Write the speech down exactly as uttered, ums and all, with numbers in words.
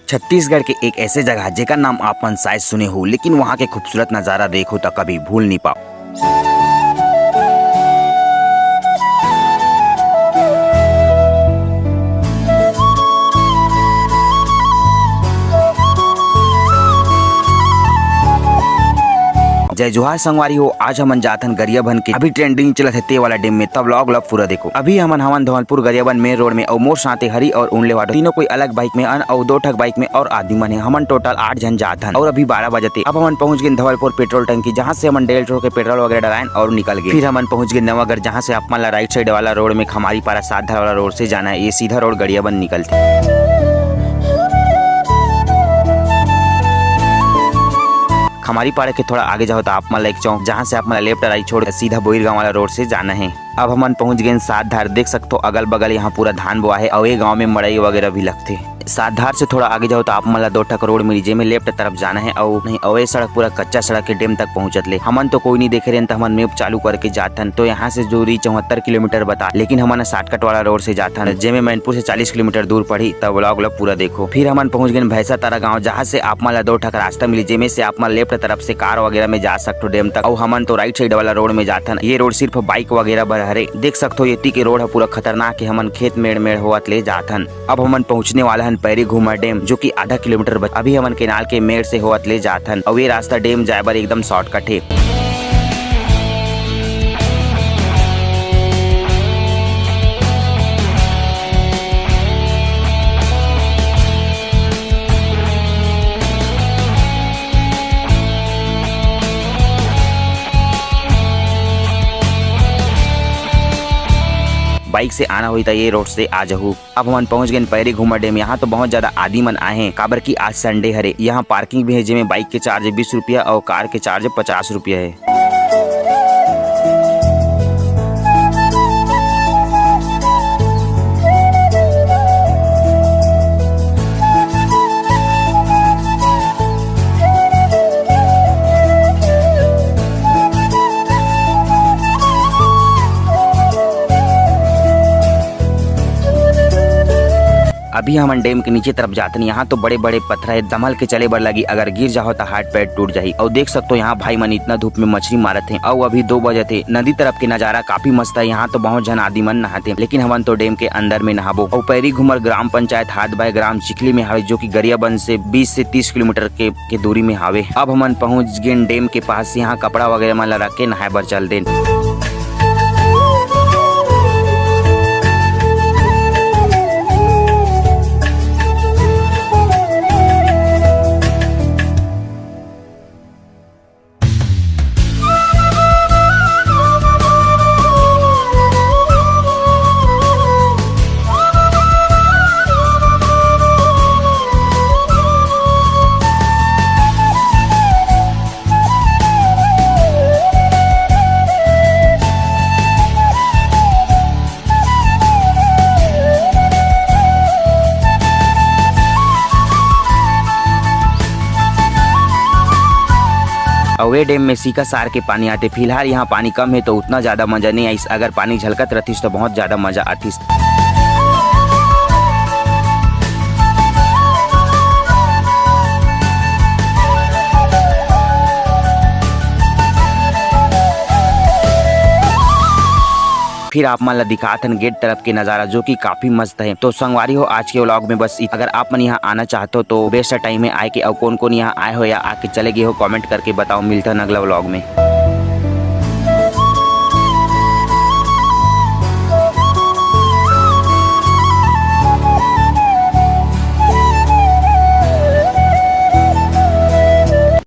छत्तीसगढ़ के एक ऐसे जगह, जेकर नाम आप मन शायद सुने हो, लेकिन वहाँ के खूबसूरत नजारा देखो त कभी भूल नहीं पाओ। जय जोहार संगवारी हो, आज हमन जाथन गरियाबंद के अभी trending चलत हे ते वाला dam में, तब vlog ला पूरा देखो। अभी हमन हवन धवलपुर गरियाबंद main road में, अउ मोर साथे हरी और उनले वाटो, तीनों कोई अलग bike में अन अउ दो ठक bike में और आदमी मन हे। हमन total आठ झन जात हन और अभी बारह बजत हे। अब हमन पहुंच गेन धवलपुर petrol टंकी, जहां से हमन डेढ़ सौ के petrol वगैरह डलायन और निकल गेन। फिर हमन पहुंच गेन नवागढ़, जहां से आप मन ला right side वाला road में खमारी पारा सात धार वाला road से जाना हे। ये सीधा road गरियाबंद निकलथे। खमारी पारा के थोड़ा आगे जाओ तो आप मन ला एक चौक, जहां से आप मन ला left right छोड़ सीधा बोईर गांव वाला road से जाना हे। अब हमन पहुंच गेन सात धार। देख सकथो अगल बगल यहाँ पूरा धान बोआ हे और ये गांव में मड़ई वगैरह भी लगथे। सात धार से थोड़ा आगे जाओ तो आप मन ला दो ठक road मिली, जेमे left तरफ जाना हे। और नहीं, और ये सड़क पूरा कच्चा सड़क के dam तक पहुंचत ले हमन तो कोई नहीं देखे रहेन, तो हमन map चालू करके जाथन। तो यहाँ से दूरी चौहत्तर किलोमीटर बता, लेकिन हमन shortcut वाला road से जाथन, जेमे मैनपुर से चालीस किलोमीटर दूर पड़ी। तब vlog ला पूरा देखो। फिर हमन पहुंच गेन भैंसा तारा गांव, जहां से आप मन ला दो ठक रास्ता मिली, जेमे से आप मन left तरफ से car वगैरह में जा सकथो dam तक। और हमन तो right side वाला road में जाथन। ये road सिर्फ bike वगैरह बर हरे। देख सकथो, एती के road ह पूरा खतरनाक हे। हमन खेत मेड़ मेड़ होवत ले जाथन। अब हमन पहुंचने वाला हन पैरी घूमर dam, जो कि आधा किलोमीटर बच-, अभी हमन केनाल के मेड़ से होवत ले जाथन। और ये रास्ता dam जाए बर एकदम shortcut हे। Bike से आना होही त ये road से आ जाहू। अब हमन पहुंच गेन पैरी घूमर dam। यहाँ तो बहुत ज्यादा आदमी मन आए हे, काबर कि आज Sunday हरे। यहाँ parking भी हे, जेमे bike के charge बीस रुपया और car के charge पचास रुपया हे। अभी हमन dam के नीचे तरफ जाथन। यहाँ तो बड़े-बड़े पथरा हे, संभल के चले बर लगही, अगर गिर जाहू त हाथ पैर टूट जाही। अउ देख सकथो, यहाँ भाई मन इतना धूप में मछली मारत हे। अउ अभी दो बजत हे। नदी तरफ के नजारा काफी मस्त हे। यहाँ तो बहुत झन आदमी मन नहाथे, लेकिन हमन तो dam के अंदर में नहाबो। अउ पैरी घूमर ग्राम पंचायत हाथबाय ग्राम चिखली में हवे, जो कि गरियाबंद से बीस से तीस किलोमीटर के, के दूरी में हवे। अब हमन पहुंच गेन dam के पास। यहाँ कपड़ा वगैरह मन ला रख के नहाए बर चल देन। अउ ए dam में सीका सार के पानी आथे। फिलहाल यहाँ पानी कम हे, तो उतना ज्यादा मजा नहीं आइस। अगर पानी झलकत रहतिस, तो बहुत ज्यादा मजा आतिस। फिर आप मन ला दिखात हन gate तरफ के नजारा, जो कि काफी मस्त हे। तो संगवारी हो, आज के vlog में बस इत-, अगर आप मन यहाँ आना चाहत हो, तो best time हे आए के। अउ कौन कौन यहाँ आए हो या आके चले गए हो, comment करके बताओ। मिलथन अगला vlog में।